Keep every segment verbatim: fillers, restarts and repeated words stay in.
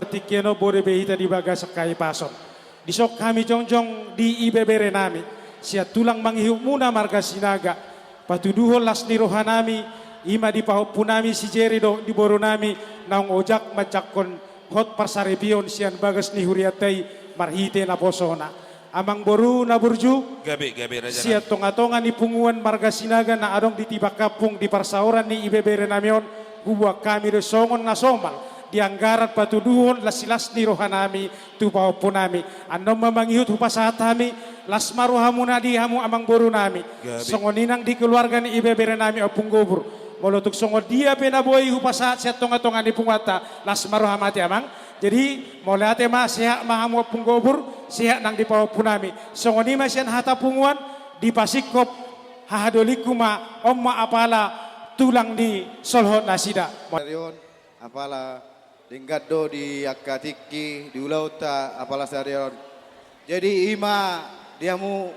Tingki on boi be hita di bagasan hahipason. Dison hami jongjong di ibebere nami, sian tulang mangihutmuna marga Sinaga, patuduhon las ni roha nami, i ma di pahompu nami si Jere dohot di boru nami, naung ojak manjangkon hot parsaripeon sian bagas ni hurianta i marhite naposona. Amang boru na burju, gabe, gabe, raja sian nami, tongatonga ni punguan marga Sinaga na adong di tiba kampung di parsaoran ni ibebere nami on, huboan hami do songon na somal di anggaran patuduhon las las ni roha nami tu pahompu nami. Annon ma mangihut hupasahat hami, las ma rohamuna di hamu amang boru nami. Gabe. Songon i nang di keluarga ni ibebere nami Ompung Gobur. Molo tung songon dia pe na boi hupasahat sian tongatonga ni punguanta, las ma roham ate amang. Jadi, mauliate ma, sehat ma hamu Ompung Gobur, sehat nang di pahompu nami. Songon i ma sian hata punguan, dipasingkop hahadolingku ma, on ma apala tulang ni solhot nasida. Apala denggan do di angka tingki di ulaonta apala sadari on. Jadi i ma di hamu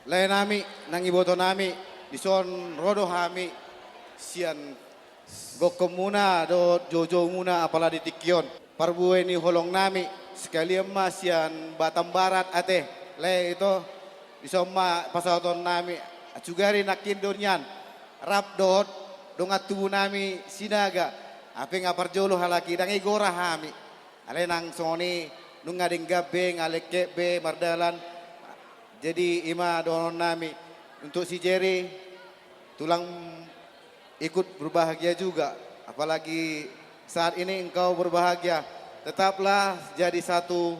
lae nami nang iboto nami, dison ro do hami sian gokhonmuna dohot joujoumuna apala di tingki on. Parbue ni holong nami, sekalian ma sian Batam Barat ate, lae ito, dison ma pasahaton nami, sugari nangkin do nian, rap dohot dongan tubu nami Sinaga, hape nga parjolo halak i, ndang igora hami. Alai nang songon i, nunga denggan be, nga lengket be mardalan. Jadi i ma dohonon nami, untuk si Jere, tulang ikut berbahagia juga, apalagi saat ini engkau berbahagia. Tetaplah jadi satu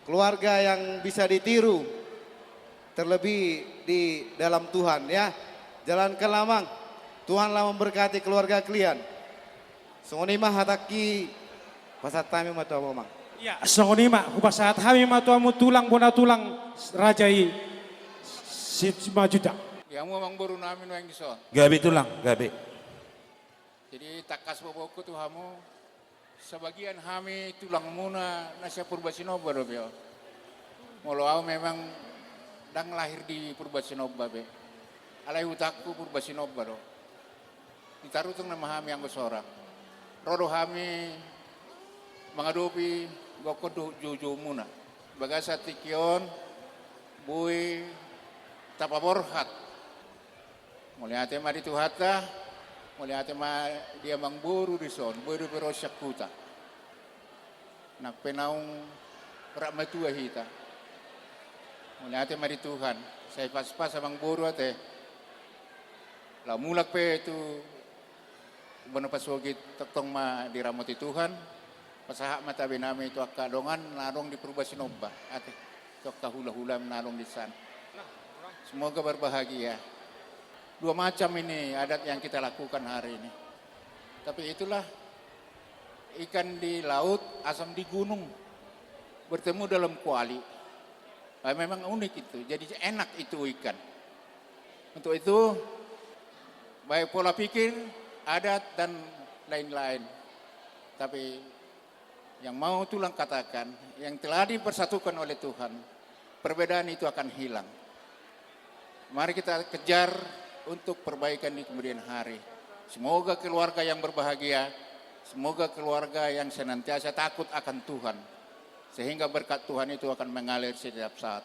keluarga yang bisa ditiru, terlebih di dalam Tuhan, ya. Jalankanlah, Amang. Tuhanlah memberkati keluarga kalian. Songon i ma hatangki, pasahat hami ma tu hamu, Amang. Iya, songon i ma, hupasahat hami ma tu hamu tulang, bona tulang, raja i, si, si Simanjuntak. Di hamu amang boru nami nuaeng dison. Gabe tulang, gabe. Jadi tangkas boaonku tu hamu, sebagian hami tulangmuna na sian Purba Sinomba dope on. Molo au memang ndang lahir di Purba Sinomba be. Alai hutangku Purba Sinomba do. Ditarutung nama hami anggo sorang. Ro do hami mangadopi gokhon dohot joujoumuna. Bagasan tingki on, boi tapaborhat. Mauliate ma di Tuhanta, mauliate ma di amang boru dison, boi dope ro sian huta. Nang pe naung rap matua hita. Mauliate ma di Tuhan, sai paspas amang boru ate. Laho mulak pe tu bona pasogit tongtong ma diramoti Tuhan, pasahat ma tabe nami tu angka dongan na adong di Purba Sinomba, ate, tu angka hulahula na adong di san. Semoga berbahagia. Dua macam ini adat yang kita lakukan hari ini. Tapi itulah ikan di laut, asam di gunung, bertemu dalam kuali. Ah, memang unik itu, jadi enak itu ikan. Untuk itu, baik pola pikir, adat, dan lain-lain. Tapi yang mau tulang katakan, yang telah dipersatukan oleh Tuhan, perbedaan itu akan hilang. Mari kita kejar untuk perbaikan di kemudian hari. Semoga keluarga yang berbahagia, semoga keluarga yang senantiasa takut akan Tuhan, sehingga berkat Tuhan itu akan mengalir setiap saat.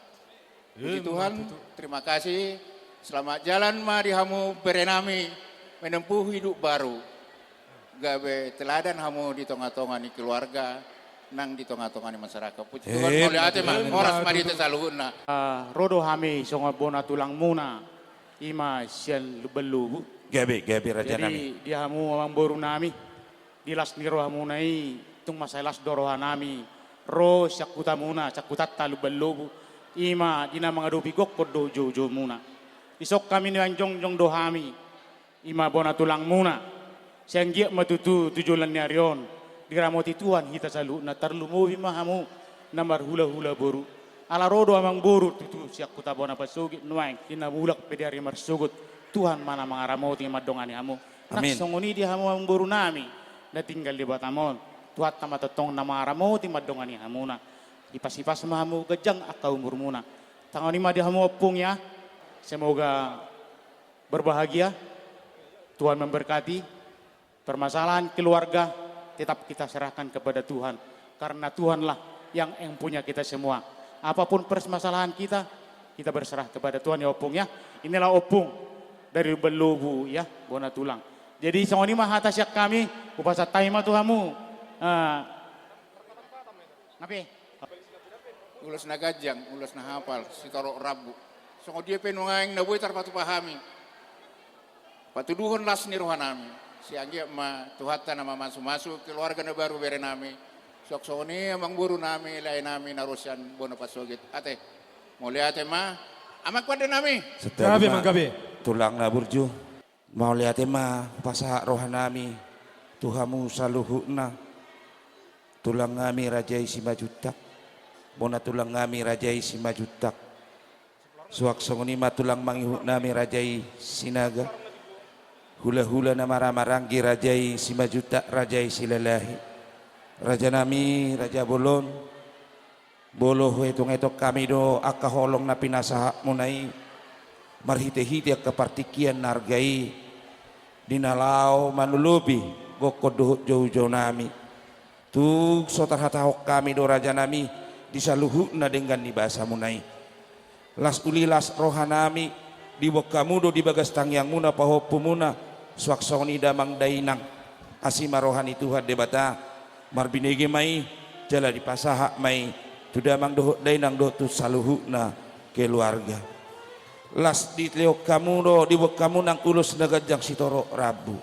Puji Tuhan, terima kasih. Selamat jalan ma di hamu bere nami menempuh hidup baru. Gabe teladan hamu di tongatonga ni keluarga, nang di tongatonga ni masyarakat. Puji Tuhan, mauliate ma, horas ma di hita saluhutna. Ah, ro do hami songon bona tulangmuna, i ma sian Lumban Lubu. Gabe, gabe, raja nami. Jadi di hamu amang boru nami, di las ni rohamuna i, tung mansai las do roha nami ro sian hutamuna, sian hutanta Lumban Lubu, i ma di na mangadopi gokhon dohot joujoumuna. Dison hami nuaeng jongjong do hami, i ma bona tulangmuna. Sai anggiat ma tutu tu joloan ni ari on diramoti Tuhan hita saluhutna, tarlumobi ma hamu na marhulahula boru. Ala ro do amang boru tutu sian huta bona pasogit nuaeng, di na mulak pe di ari marsogot, Tuhan ma na mangaramoti mandongani hamu. Nang songon i di hamu amang boru nami na tinggal di Batam on, Tuhanta ma tongtong na mangaramoti mandongani hamuna. Ipasipas ma hamu ganjang angka umurmuna. Tangiangi ma di hamu ompung ya. Semoga berbahagia. Tuhan memberkati. Permasalahan keluarga tetap kita serahkan kepada Tuhan, karena Tuhanlah yang, yang punya kita semua. Apapun permasalahan kita, kita berserah kepada Tuhan ya, Ompung, ya. Inilah Ompung dari Lumban Lobu, ya, bona tulang. Jadi songon i ma hata sian hami, hupasahat hami ma tu hamu. Eh, Ngape? Ulos na ganjang, ulos na hapal, sitorop rambu. Songon dia pe nuaeng na boi tarpatupa hami. Patuduhon las ni rohanami. Sai anggiat ma Tuhanta na mamasumasu keluarga na baru berenami. Suang songon i amangborunami, laenami na ro sian bona pasogit. Ate. Mauliate ma. Amang pandenami. Gabe ma, gabe. Tulang na burju. Mauliate ma hupasahat rohanami tu hamu saluhutna, tulangnami raja i Simanjuntak, bona tulangnami raja i Simanjuntak, suang songon i ma tulang mangihutnami raja i Sinaga, hulahula na marhahamaranggi raja i Simanjuntak, raja i Silalahi, rajanami, raja bolon, Molo huetongeton hami do angka holong na pinasahatmuna i, marhitehite angka partingkian na arga i, di na laho manolopi gokhon dohot joujounami. Tung so tarhatahon hami do rajanami di saluhutna denggan ni basamuna i. Las uli las rohanami, diboan hamu do di bagas tangiangmuna pahompumuna, suang songon i damang dainang. Asi ma roha ni Tuhan Debata, marbinege ma i, jala dipasahat ma i tu damang dohot dainang dohot tu saluhutna keluarga. Las dilehon hamu do, diboan hamu nang ulos na ganjang sitorop rambu.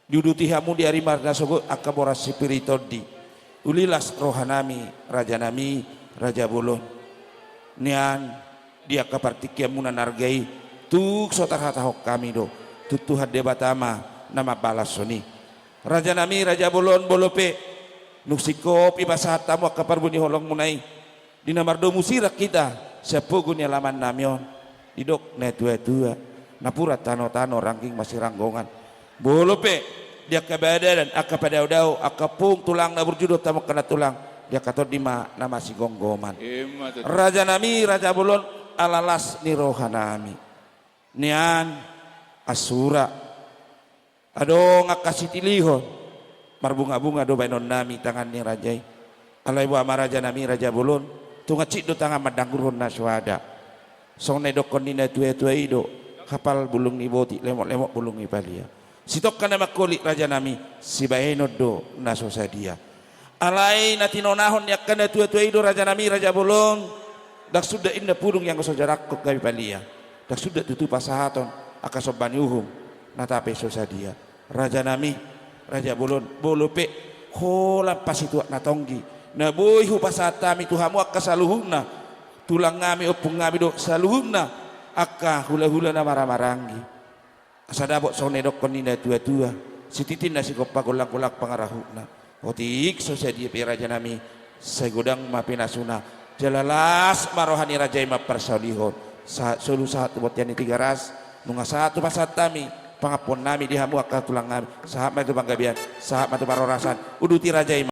Diuduti hamu di ari marnasogot angka boras sipir ni tondi. Uli las rohanami, rajanami, raja bolon. Nian di angka partingkianmuna na arga i, tung so tarhatahon hami do, tung Tuhan Debata ma na mambalashon i. Rajanami, raja bolon, molo pe dung singkop i pasahat hamu angka parbue ni holongmuna i, di na mardomu sirang hita sian pogu ni alamannami on, didok natuatua, napuran tanotano rangging masiranggongan. Molo pe di angka badadan, angka padaodao, angka pung tulang na burju dohot hamu angka nantulang, di angka tondi ma na masigomgoman. Ima tutu. Rajanami, raja bolon, ala las ni rohanami. Nian, asura. Adong angka sitilihon, marbungabunga do baenonnami tangan ni raja i. Alai boha ma rajanami, raja bolon, tung hansit do tangan mandanggurhon na so ada. Songon na nidokkon ni natuatua i do, hapal bulung ni botik, lemotlemot bulung ni palia. Sitongka na mangkolit rajanami, sibaenon do na so sadia. Alai na tinonahon ni angka natuatua i do rajanami, raja bolon, ndang suda inna pudung ianggo so jarangkon gabe palia. Ndang suda tutu pasahaton angka somba ni uhum na tape so sadia. Rajanami, raja bolon, molo pe holan pasituak na tonggi na boi hupasahat hami tu hamu angka saluhutna, tulangnami, ompungnami dohot saluhutna angka hulahula na marhahamaranggi. Asa dapot songon na nidokkon ni natuatua, sititi na sigompa, golanggolang pangarahutna. Otik so sadia pe rajanami, sai godang ma pinasuna. Jala las ma roha ni raja i mamparsaulihon. Sahat solu, sahat tu bontean ni Tigaras, nunga sahat hupasahat hami pangampuonnami di hamu angka tulangnami. Sahat ma tu panggabean, sahat ma tu parhorasan. Uduti raja i ma.